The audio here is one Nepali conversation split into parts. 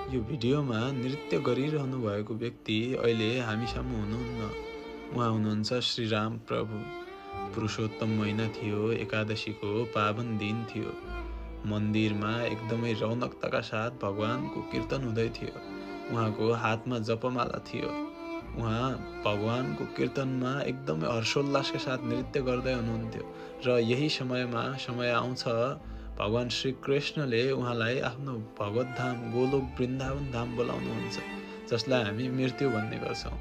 यो भिडियोमा नृत्य गरिरहनु भएको व्यक्ति अहिले हामीसामु हुनुहुन्न। उहाँ हुनुहुन्छ श्रीराम प्रभु। पुरुषोत्तम महिना थियो, एकादशीको पावन दिन थियो। मन्दिरमा एकदमै रौनकताका साथ भगवानको कीर्तन हुँदै थियो। उहाँको हातमा जपमाला थियो। उहाँ भगवानको कीर्तनमा एकदमै हर्षोल्लासका साथ नृत्य गर्दै हुनुहुन्थ्यो। र यही समय आउँछ भगवान श्री कृष्णले उहाँलाई आफ्नो भगवत धाम गोलोक वृन्दावन धाम बोलाउनुहुन्छ, जसलाई हामी मृत्यु भन्ने गर्छौँ।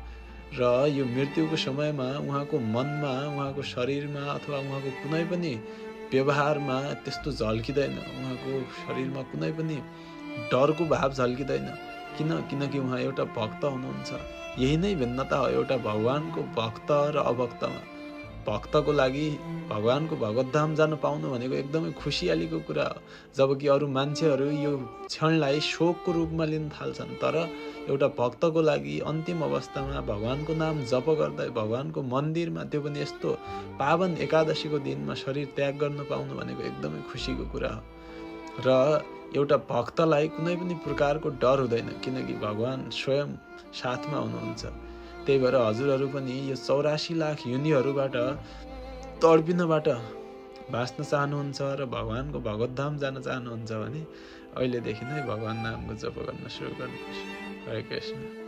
र यो मृत्युको समयमा उहाँको मनमा, उहाँको शरीरमा अथवा उहाँको कुनै पनि व्यवहारमा त्यस्तो झल्किँदैन। उहाँको शरीरमा कुनै पनि डरको भाव झल्किँदैन। किनकि उहाँ एउटा भक्त हुनुहुन्छ। यही नै भिन्नता हो एउटा भगवानको भक्त र अभक्तमा। भक्तको लागि भगवानको भगवत धाम जान पाउनु भनेको एकदमै खुसियालीको कुरा हो। जबकि अरू मान्छेहरू यो क्षणलाई शोकको रूपमा लिन थाल्छन्। तर एउटा भक्तको लागि अन्तिम अवस्थामा भगवानको नाम जप गर्दै भगवानको मन्दिरमा, त्यो पनि यस्तो पावन एकादशीको दिनमा शरीर त्याग गर्न पाउनु भनेको एकदमै खुसीको कुरा हो। र एउटा भक्तलाई कुनै पनि प्रकारको डर हुँदैन, किनकि भगवान स्वयं साथमा हुनुहुन्छ। त्यही भएर हजुरहरू पनि यो 84 लाख योनिहरूबाट तडपिनबाट बाँच्न चाहनुहुन्छ र भगवानको भगवत धाम जान चाहनुहुन्छ भने अहिलेदेखि नै भगवान नामको जप गर्न सुरु गर्नुहोस्। हरे कृष्ण।